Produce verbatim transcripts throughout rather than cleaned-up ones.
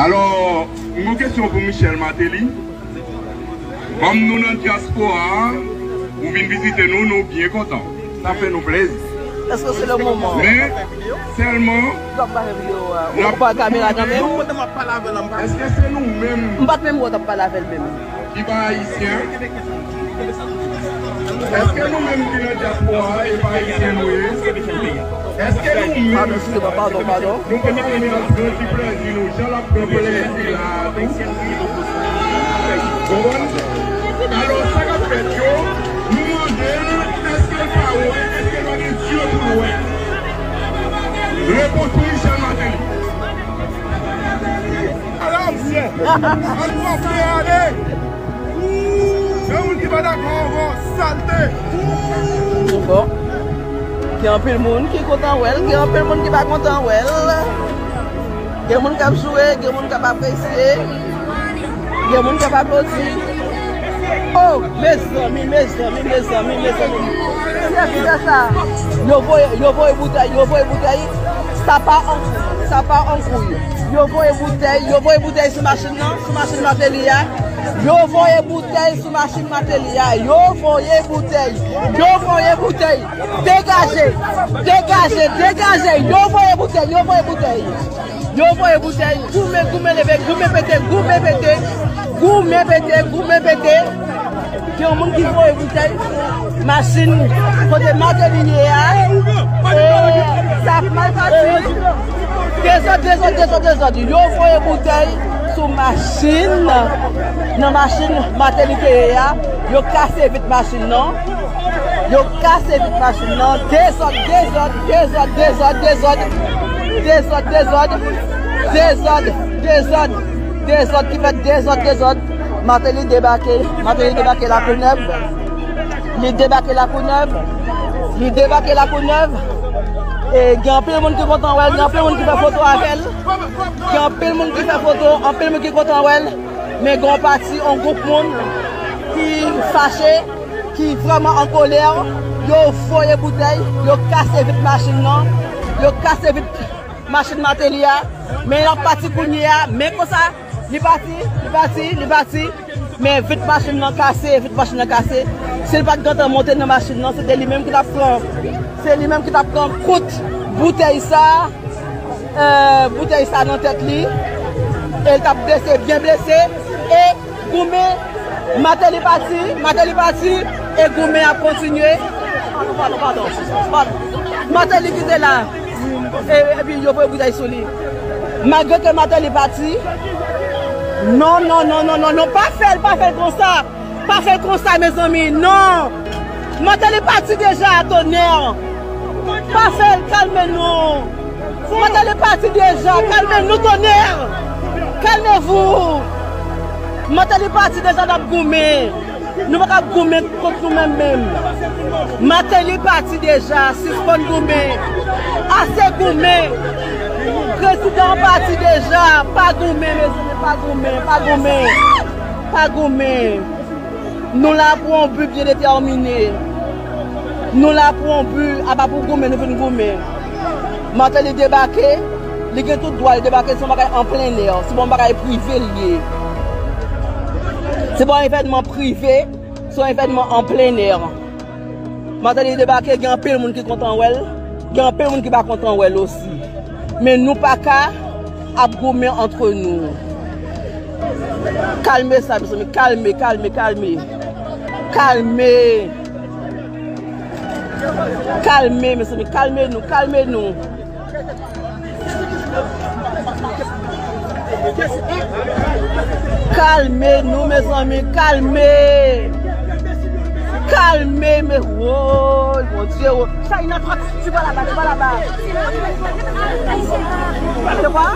Alò, m gon kesyon pou Michel Martelly. Kòm nou nan dyaspora a, ou vin vizite nou, nou byen kontan. Sa fè nou plezi. Èske se le moman? Men, sèlman, w ap pa fè videyo a? Ou pa kamera nan men w? Èske se nou menm? M pa t menm wè w t ap pale avè l menm. Ki pa ayisyen? Èske nou menm ki nan dyaspora a, e pa ayisyen nou ye? Èske nou menm, padon, padon, padon, nou pa renmen l ap pran ti plèzi nou, jan l ap pran plèzi la a tou? Konprann? Alò, sa k ap fèt yo, nou mande l, èske l pa wè, èske l pa gen zye pou l wè? Repons pou Michel Martelly. Alò, ann kanpe ale! Gen moun ki pa dakò ankò, salte! Bon. Gen anpil moun ki kontan wè l, gen anpil moun ki pa kontan wè l. Gen moun k ap joure, gen moun k ap apresye, gen moun k ap aplodi. Oh, mezanmi, mezanmi, mezanmi, mezanmi. Kiyès ki fè sa? Yo voye, yo voye boutèy, yo voye boutèy. Sa pa an, sa pa an kouy. Yo voye boutèy, yo voye boutèy sou machin nan, sou machin Martelly a. Yo voye boutèy sou machin Martelly a. Yo voye boutèy, yo voye boutèy. Degaje, degaje, degaje. Yo voye boutèy, yo voye boutèy. Yo voye boutèy. Goumen, goumen leve, goumen pete, goumen pete. Goumen pete, goumen pete. Gen yon moun ki voye boutèy. Machin kote Martelly ye a. E, sa ap mal pati. Dezòd, dezòd, dezòd, dezòd. Yo voye boutèy sou machin. Nan machin Martelly te ye a. Yo kase vit machin nan. Yo kase vit machin nan. Dezòd, dezòd, dezòd, dezòd, dezòd. Dezòd, dezòd. Dezòd, dezòd. Dezòd ki fèt, dezòd, dezòd. Martelly debake. Martelly debake Lakounèv. Li debake Lakounèv. Li debake Lakounèv. E gen anpil moun ki kontan wè l, gen anpil moun ki fè foto avè l. Gen anpil moun ki fè foto, anpil moun ki kontan wè l. Men gen yon pati, yon gwoup moun ki fache, ki vrèman an kolè. Yo voye boutèy, yo kase vit machin nan, yo kase vit machin Martelly a. Men l ap pati kounye a, men konsa, li pati, li pati, li pati. Men vit machin nan kase, vit machin nan kase. Si l pa t gentan monte nan machin nan, se te li menm ki t ap pran, se li menm ki t ap pran kout boutèy sa a. Eh, boutèy sa nan tèt li, e l t ap blese, byen blese, e goumen, Martelly pati, Martelly pati, e goumen ap kontinye. Padon, padon, padon, padon. Martelly ki te la, e, epi yo voye boutèy sou li. Malgre ke Martelly pati, non, non, non, non, non, non, pa fè l, pa fè l konsa. Pa fè l konsa, mezanmi, non! Martelly pati deja, tonè! Pa fè l, kalme nou! Martelly pati deja, kalme nou, tonè! Calmez-vous! Martelly pati deja, n ap goumen! Nou pa kab goumen kont nou menm menm! Martelly pati deja, sispann goumen! Ase goumen! Prezidan an pati deja, pa goumen, mezanmi, pa goumen, pa goumen! Pa goumen. Nou la pou yon bi byen detèmine. Nou la pou yon bi, apa pou goumen, nou vin goumen. Martelly debake, li gen tout dwa, li debake, se yon bagay an plen è, se pa yon bagay prive li ye. Se pa yon evènman prive, se yon evènman an plen è. Martelly debake, gen anpil moun ki kontan wè l, gen anpil moun ki pa kontan wè l osi. Men nou pa ka ap goumen antre nou. Kalme sa, mezanmi, kalme, kalme, kalme. Kalme. Kalme, mezanmi, kalme nou, kalme nou. Kalme nou, mezanmi, kalme. Kalme, men, woy, Bondye, woy. Chayina, tu vas là-bas, tu vas là-bas. C'est quoi?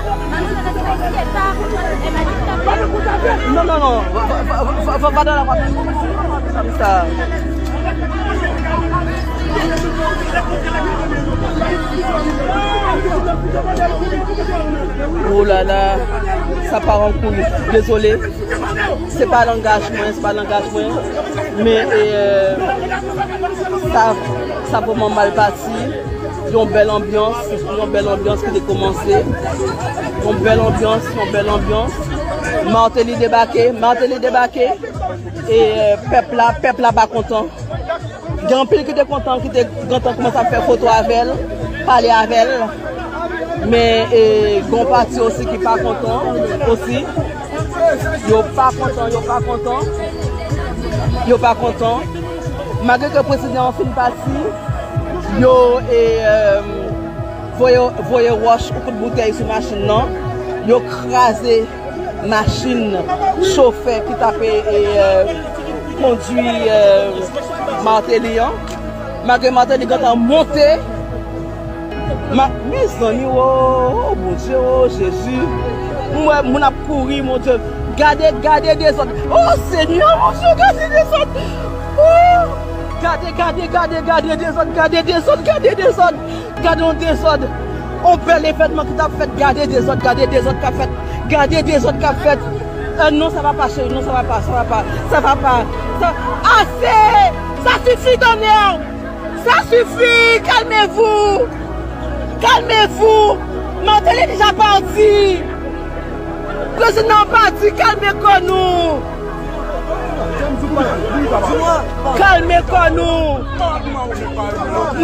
Non, non, non, va, va dans la voiture. Sa. Oh là là, sa pa an kouy. Dezole. Se pa langaj mwen, se pa langaj mwen. Men, e, sa, sa vrèman mal pati. Yon bèl anbyans, yon bèl anbyans ki te kòmanse. Yon bèl anbyans, yon bèl anbyans. Martelly debake, Martelly debake. E, euh, pèp la, pèp la pa kontan. Gen anpil ki te kontan, ki te gentan kòmanse ap fè foto avè l, pale avè l. Men, e, gen yon pati osi ki pa kontan osi. Yo pa kontan, yo pa kontan. Yo pa kontan. Malgre ke prezidan an fin pati, yo, e, euh, voye, voye wòch ou kout boutèy sou machin nan. Yo kraze machin chofè ki t ap, e, e, kondui, e, Martelly an. Malgre Martelly gentan monte. Ma, mezanmi, o, o, Bondye, o, Jezi. M wè moun ap kouri, Bondye. Gade, gade dezòd. O, Senyè, Bondye, gade dezòd. O, gade, gade, gade, gade dezòd, gade dezòd, gade dezòd. Gade yon dezòd. On bèl evènman ki t ap fèt. Gade dezòd, gade dezòd k ap fèt. Gade dezòd k ap fèt. Euh, non, sa va pa, cheri. Non, sa va pa, sa va pa. Sa va pa. Sa, ase! Sa sifi, tonnè! Sa sifi! Calmez-vous! Calmez-vous! Martelly deja pati! Prezidan an pati, kalme kò nou. Kalme kò nou.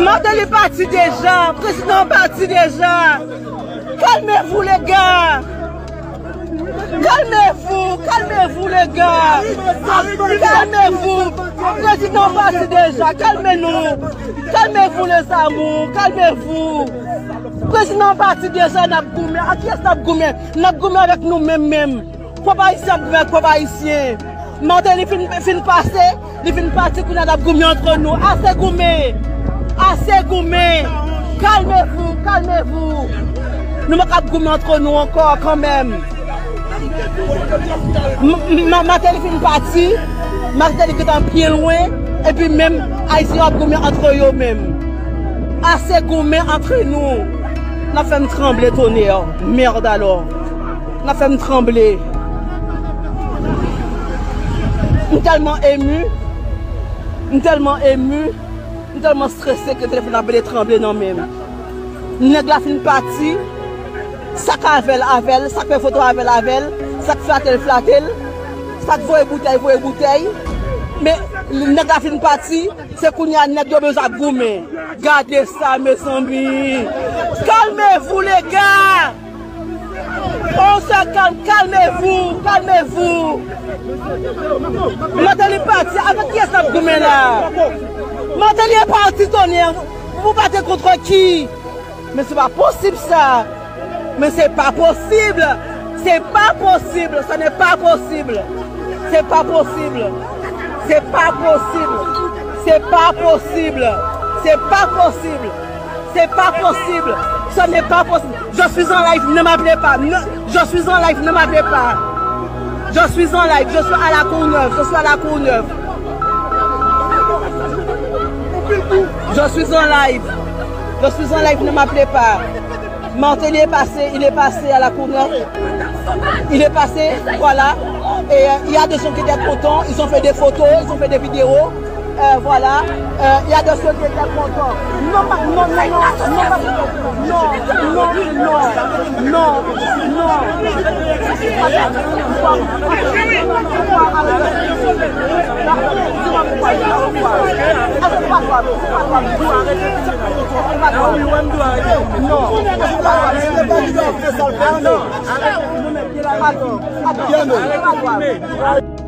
Martelly pati deja, prezidan an pati deja. Calmez-vous, les gars. Calmez-vous, calmez-vous, les gars. Calmez-vous. Prezidan an pati deja, kalme nou. Calmez-vous, les amours, calmez-vous. Prezidan an pati deja, n ap goumen. Ak kiyès n ap goumen? N ap goumen avèk nou menm menm. Pèp ayisyen ap goumen ak pèp ayisyen. Martelly fin, fin pase, li fin pati, kounye a n ap goumen antre nou. Ase goumen! Ase goumen! Calmez-vous, calmez-vous! Nou pa ka ap goumen antre nou ankò kanmenm. M, m, Martelly fin pati, Martelly gentan byen lwen, epi menm ayisyen yo ap goumen antre yo menm. Ase goumen antre nou. N ap fè m tranble, tonè. Merde alors. N ap fè m tranble. M tèlman emu. M tèlman emu. M tèlman strese ke telefòn ap rele tranble nan men m. Nèg la fin pati. Sa k avè l, avè l. Sa k fè foto avè l, avè l. Sa k flate l, flate l. Sa k voye boutèy, voye boutèy. Men nèg la fin pati. Se kounye a nèg yo bezwen ap goumen. Gade sa, mezanmi. Calmez-vous, les gars. On se calme, calmez-vous, calmez-vous. Martelly pati, avèk kiyès n ap goumen la? Martelly e pati, tonè. Vous vous battez contre qui? Men se pa posib sa. Men se pa posib. Se pa posib. Ce n'est pas possible. Se pa posib. Se pa posib. Se pa posib. Se pa posib. Ce n'est pas possible. Ce n'est pas possible. Je suis en live, ne m'appelez pas. Ne, je suis en live, ne m'appelez pas. Je suis en live, je suis à la Courneuve, je suis à la Courneuve. Je suis en live. Je suis en live, ne m'appelez pas. Martelly est passé, il est passé à la Courneuve. Il est passé, voilà. Et euh, il y a des gens qui étaient contents, ils ont fait des photos, ils ont fait des vidéos. Euh, voilà. Euh, il y a des gens qui étaient contents. Non, pas, non, non, non, non, pas, non, non, non, non, non. Non. Atann, atann.